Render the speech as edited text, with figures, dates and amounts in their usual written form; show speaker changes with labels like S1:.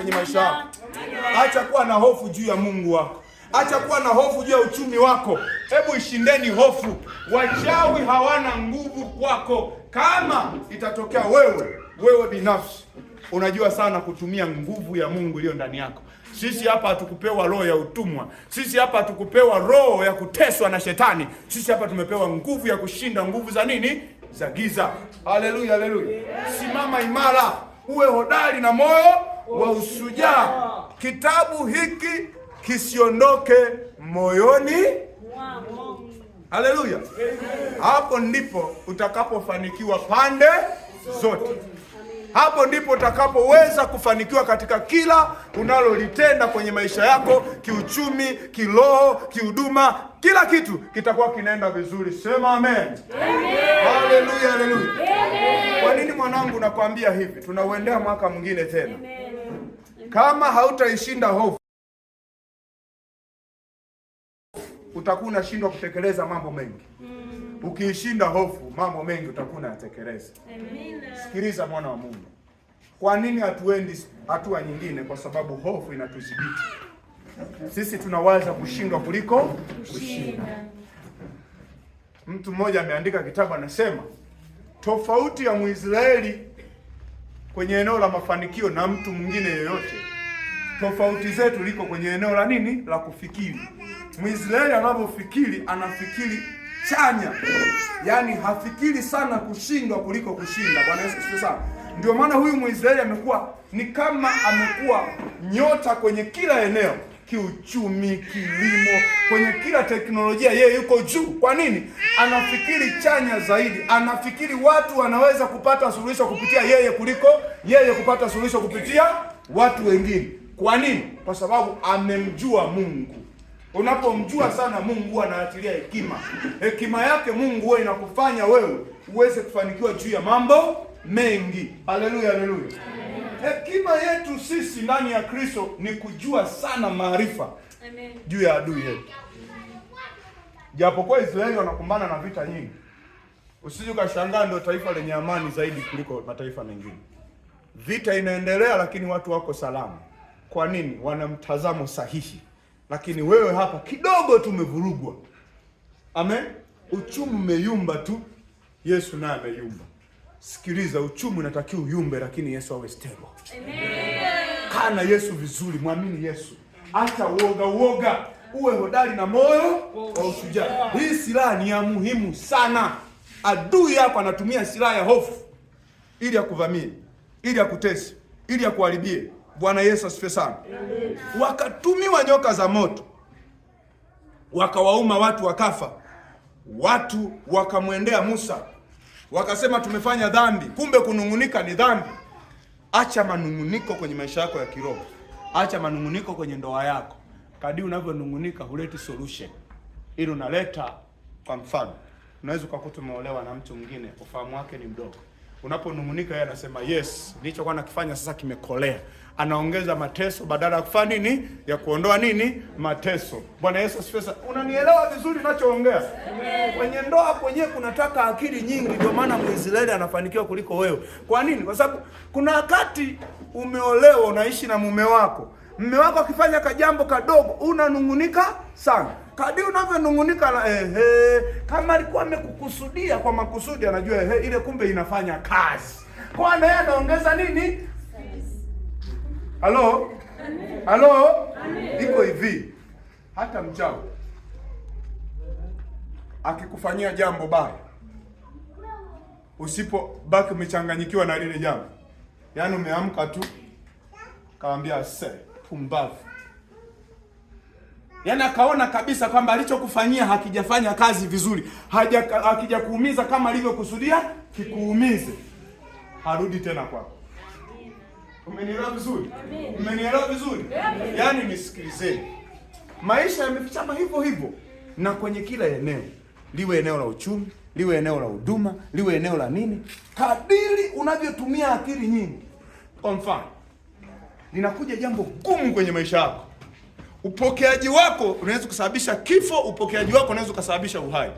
S1: kwenye maisha yako. Acha kuwa na hofu juu ya Mungu wako. Acha kuwa na hofu juu ya uchumi wako. Hebu ishindeni hofu. Wachawi hawana nguvu kwako. Kama itatokea wewe binafsi unajua sana kutumia nguvu ya Mungu iliyo ndani yako. Sisi hapa hatukupewa roho ya utumwa. Sisi hapa hatukupewa roho ya kuteswa na shetani. Sisi hapa tumepewa nguvu ya kushinda nguvu za nini? Za giza. Haleluya, haleluya. Simama imara, uwe hodari na moyo wa ushujaa. Kitabu hiki kisiondoke moyoni. Haleluya. Hapo ndipo utakapofanikiwa pande zote. Hapo ndipo utakapoweza kufanikiwa katika kila unalolitenda kwenye maisha yako, kiuchumi, kiroho, kihuduma, kila kitu kitakuwa kinaenda vizuri. Sema amen. Haleluya, haleluya. Kwa nini mwanangu nakwambia hivi? Tunauendea mwaka mwingine tena. Kama hautaishinda hofu, utakuwa unashindwa kutekeleza mambo mengi. Ukiishinda hofu, mambo mengi utakuwa unayatekeleza. Sikiliza mwana wa Mungu, kwa nini hatuendi hatua nyingine? Kwa sababu hofu inatudhibiti sisi. Tunawaza kushindwa kuliko kushinda. Mtu mmoja ameandika kitabu, anasema tofauti ya Mwisraeli kwenye eneo la mafanikio na mtu mwingine yoyote, tofauti zetu liko kwenye eneo la nini? La kufikiri. Mwisraeli anavyofikiri, anafikiri chanya, yaani hafikiri sana kushindwa kuliko kushinda. Bwana Yesu asifiwe sana. Ndio maana huyu Mwisraeli amekuwa ni kama amekuwa nyota kwenye kila eneo, kiuchumi, kilimo, kwenye kila teknolojia, yeye yuko juu. Kwa nini? Anafikiri chanya zaidi, anafikiri watu wanaweza kupata suluhisho kupitia yeye kuliko yeye kupata suluhisho kupitia watu wengine. Kwa nini? Kwa sababu amemjua Mungu. Unapomjua sana Mungu huwa anaachilia hekima. Hekima yake Mungu huwa inakufanya wewe uweze kufanikiwa juu ya mambo mengi. Haleluya, haleluya. Hekima yetu sisi ndani ya Kristo ni kujua sana maarifa juu ya adui yetu. Japokuwa Israeli wanakumbana na vita nyingi, usije ukashangaa ndio taifa lenye amani zaidi kuliko mataifa mengine. Vita inaendelea, lakini watu wako salama. Kwa nini? Wana mtazamo sahihi. Lakini wewe hapa kidogo tu umevurugwa. Amen. Uchumi umeyumba tu, Yesu naye ameyumba. Sikiliza, uchumi unatakiwa uyumbe, lakini Yesu awe stable. Amen. Kaa na Yesu vizuri, mwamini Yesu, acha uoga uoga, uwe hodari na moyo wa ushujaa. Hii silaha ni ya muhimu sana. Adui yako anatumia silaha ya hofu ili akuvamie, ili akutese, ili akuharibie. Bwana Yesu asifiwe sana. Wakatumiwa nyoka za moto, wakawauma watu wakafa. Watu wakamwendea Musa wakasema tumefanya dhambi. Kumbe kunung'unika ni dhambi. Acha manung'uniko kwenye maisha yako ya kiroho, acha manung'uniko kwenye ndoa yako. Kadri unavyonung'unika huleti solution, ili unaleta. Kwa mfano, unaweza ukakuta umeolewa na mtu mwingine, ufahamu wake ni mdogo. Unaponung'unika yeye anasema yes, nilichokuwa nakifanya sasa kimekolea. Anaongeza mateso badala ya kufanya nini, ya kuondoa nini, mateso. Bwana Yesu asifiwe sana. Unanielewa vizuri ninachoongea? Kwenye ndoa kwenyewe kunataka akili nyingi, ndio maana Mwisraeli anafanikiwa kuliko wewe. Kwa nini? Kwa sababu kuna wakati umeolewa, unaishi na mume wako, mume wako akifanya kajambo kadogo unanung'unika sana. Kadri unavyonung'unika na ehe, kama alikuwa amekukusudia kwa makusudi, anajua ehe, ile kumbe inafanya kazi. Kwa naye anaongeza nini? Halo, halo, iko hivi, hata mchawi akikufanyia jambo baya, usipobaki umechanganyikiwa na lile jambo, yaani umeamka tu kawambia se pumbavu, yaani akaona kabisa kwamba alichokufanyia hakijafanya kazi vizuri, hakijakuumiza kama alivyokusudia kikuumize, harudi tena kwako. Umenielewa vizuri? Umenielewa vizuri? Yaani nisikilizeni, maisha yamefichama hivyo hivyo, na kwenye kila eneo, liwe eneo la uchumi, liwe eneo la huduma, liwe eneo la nini, kadiri unavyotumia akili nyingi. Kwa mfano, linakuja jambo gumu kwenye maisha yako, upokeaji wako unaweza kusababisha kifo, upokeaji wako unaweza kusababisha uhai.